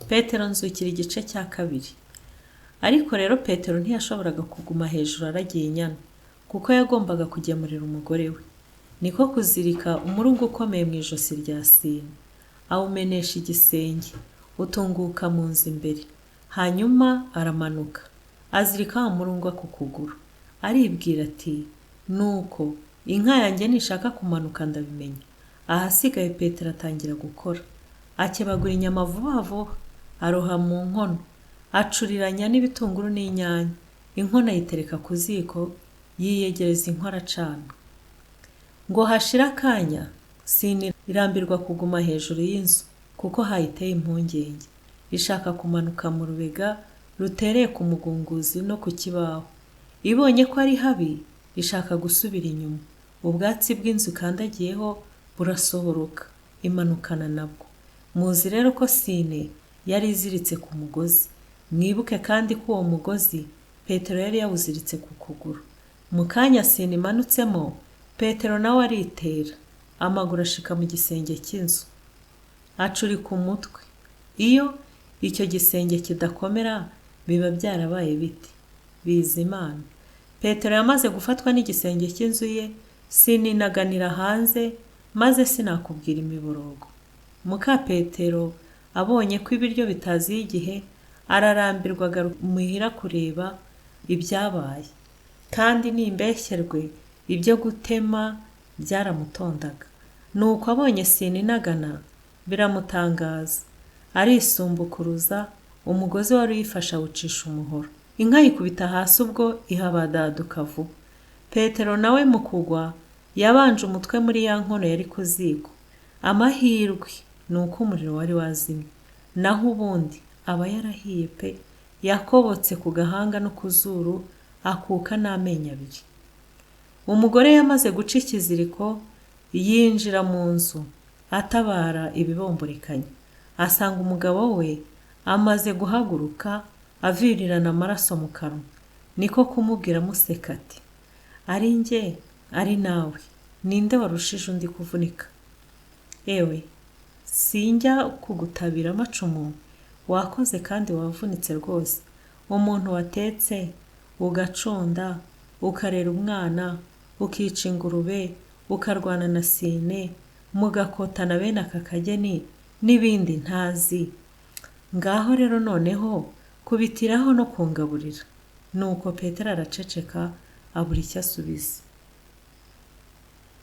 Petero nzukira igice cya kabiri. Ariko rero Petero ntiyashoboraga kuguma hejuru aragiye inyana, kuko yagombaga kugemurira umugore we. Niko kuzirika umurunga ukomeye mu ijosi rya sine, awumenesha igisenge, utunguka mu nzu imbere. Hanyuma aramanuka, azirika wa murunga ku kuguru. Aribwira ati Nuko, inka yanjye nishaka kumanuka ndabimenya. Ahasigaye Petero atangira gukora. Akebagura inyama vuba vuba, aroha mu nkono, acuriranya n'ibitunguru n'inyanya, inkono ayitereka ku ziko, yiyegereza inkwi aracana. Ngo hashire akanya, sine irambirwa kuguma hejuru y'inzu kuko hayiteye impungenge, ishaka kumanuka mu rubega rutereye ku mugunguzi no ku kibaho. Ibonye ko ari habi, ishaka gusubira inyuma, ubwatsi bw'inzu ikandagiyeho burasohoroka, imanukana nabwo. Muzi rero ko sine yari iziritse ku mugozi. Mwibuke kandi ko uwo mugozi Petero yari yawuziritse ku kuguru. Mu kanya sine imanutsemo, Petero nawe aritera, amaguru ashika mu gisenge cy'inzu. Acurika umutwe. Iyo icyo gisenge kidakomera biba byarabaye bite? Biza Imana. Petero yamaze gufatwa n'igisenge cy'inzu ye, sine inaganira hanze, maze sinakubwira imiborogo. Muka Petero abonye ko ibiryo bitaziye igihe, ararambirwa agaruka imuhira kureba ibyabaye. Kandi nimbeshyerwe, ibyo gutema byaramutondaga. Nuko abonye sine inagana, biramutangaza. Arisumbukuruza, umugozi wari uyifashe awucisha umuhoro. Inka ayikubita hasi ubwo ihabadaduka vuba. Petero nawe mu kugwa, yabanje umutwe muri ya nkono yari ku ziko. Amahirwe ni uko umuriro wari wazimye. Naho ubundi aba yarahiye pe! Yakobotse ku gahanga no ku zuru, akuka n'amenyo abiri. Umugore yamaze guca ikiziriko, yinjira mu nzu atabara ibibomborekanye. Asanga umugabo we amaze guhaguruka avirirana amaraso mu kanwa. Niko kumubwira amuseka ati ari njye ari nawe, ninde warushije undi kuvunika? Ewe sinjya kugutabira amacumu, wakoze kandi wavunitse rwose. Umuntu watetse, ugacunda, ukarera umwana, ukica ingurube, ukarwana na sine, mugakotana bene aka kageni n'ibindi ntazi. Ngaho rero noneho kubitiraho no kungaburira. Nuko Petero araceceka abura icyo asubiza.